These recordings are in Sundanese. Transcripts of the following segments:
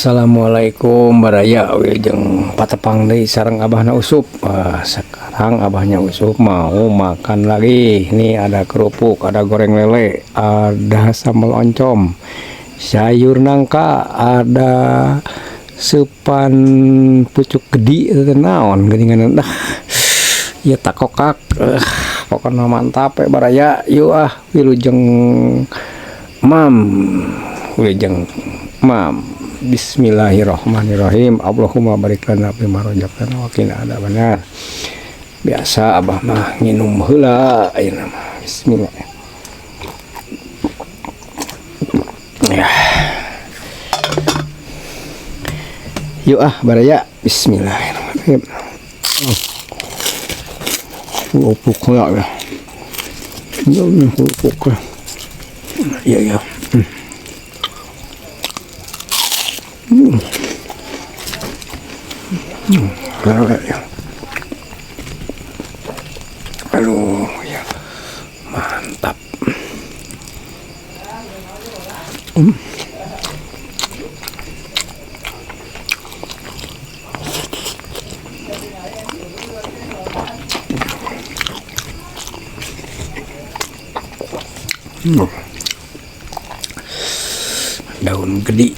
Assalamualaikum baraya, wilujeng patepang deui sareng Abahna Usup. Sekarang Abahnya Usup mau makan lagi. Ini ada kerupuk, ada goreng lele, ada sambal oncom, sayur nangka, ada supan pucuk gedi itu naon geuningan dah. Ya takokak, pokoknya mantap ya baraya. Yuk ah, wilujeng mam, wilujeng mam. Bismillahirrahmanirrahim. Allahumma barik lana fima razaqtana wa qina adzabannar. Biasa abah mah nginum heula ayeuna mah. Bismillah. Ya. Yuk ah baraya. Bismillahirrahmanirrahim. Kerupuk heula ya. Kerupuk. Iya ya. Ya. Aduh, ya. Mantap. Daun gedi.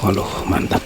Aduh, mantap.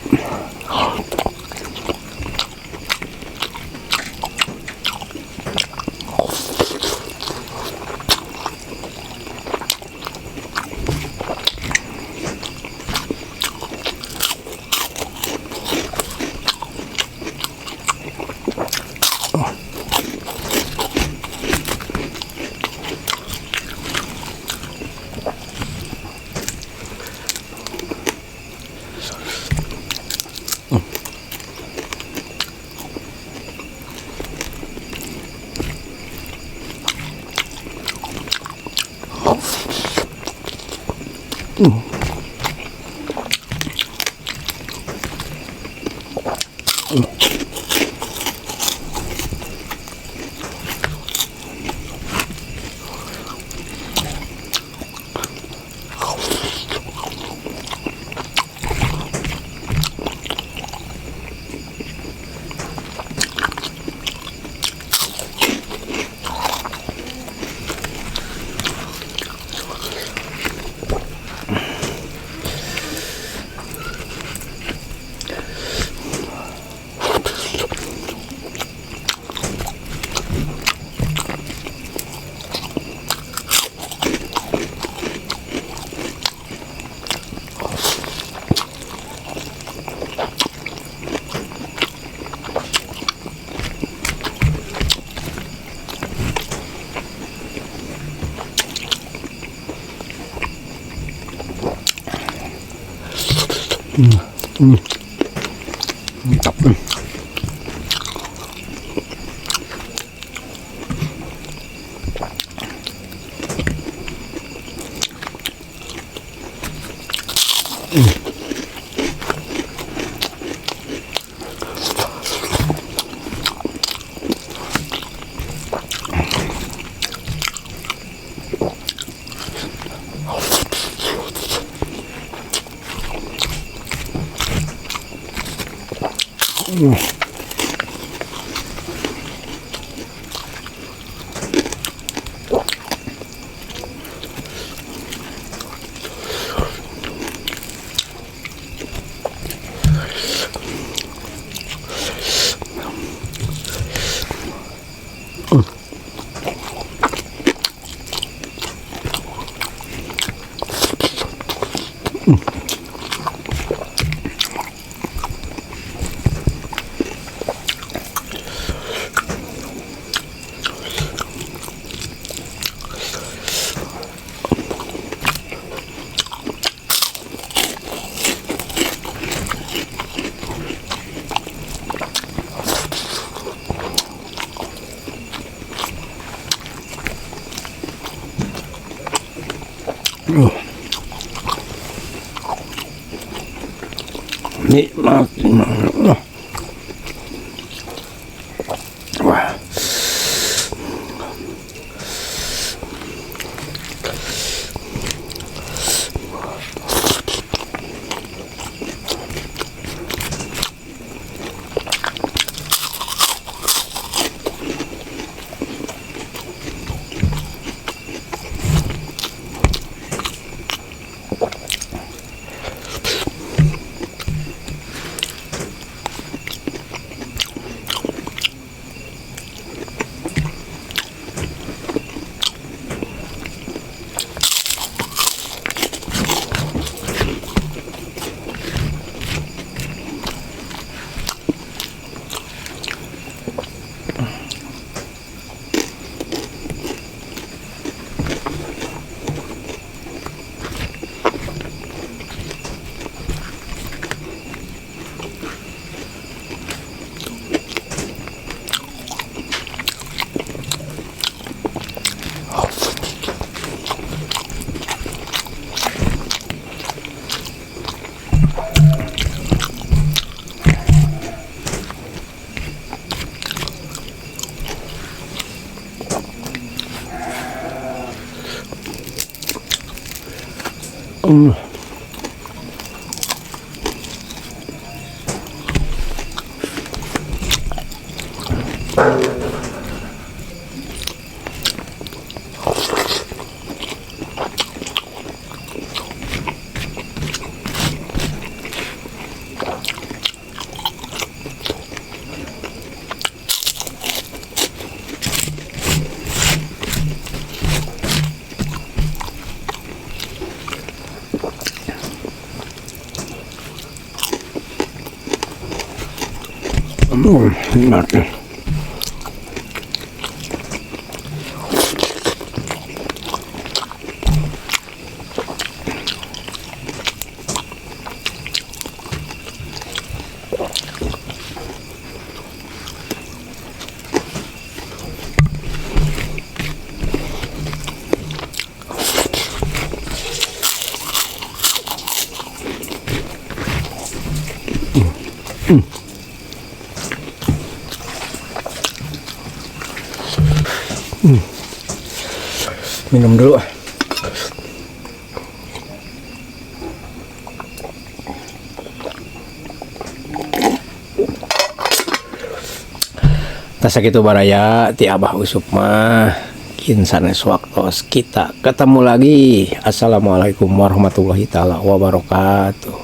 Mantap. Nikmat. Wah. Nikmat. Minum dulu. Tah sakitu, baraya, ti Abah Usup mah. Kin sanes waktos kita ketemu lagi. Assalamualaikum warahmatullahi taala wabarakatuh.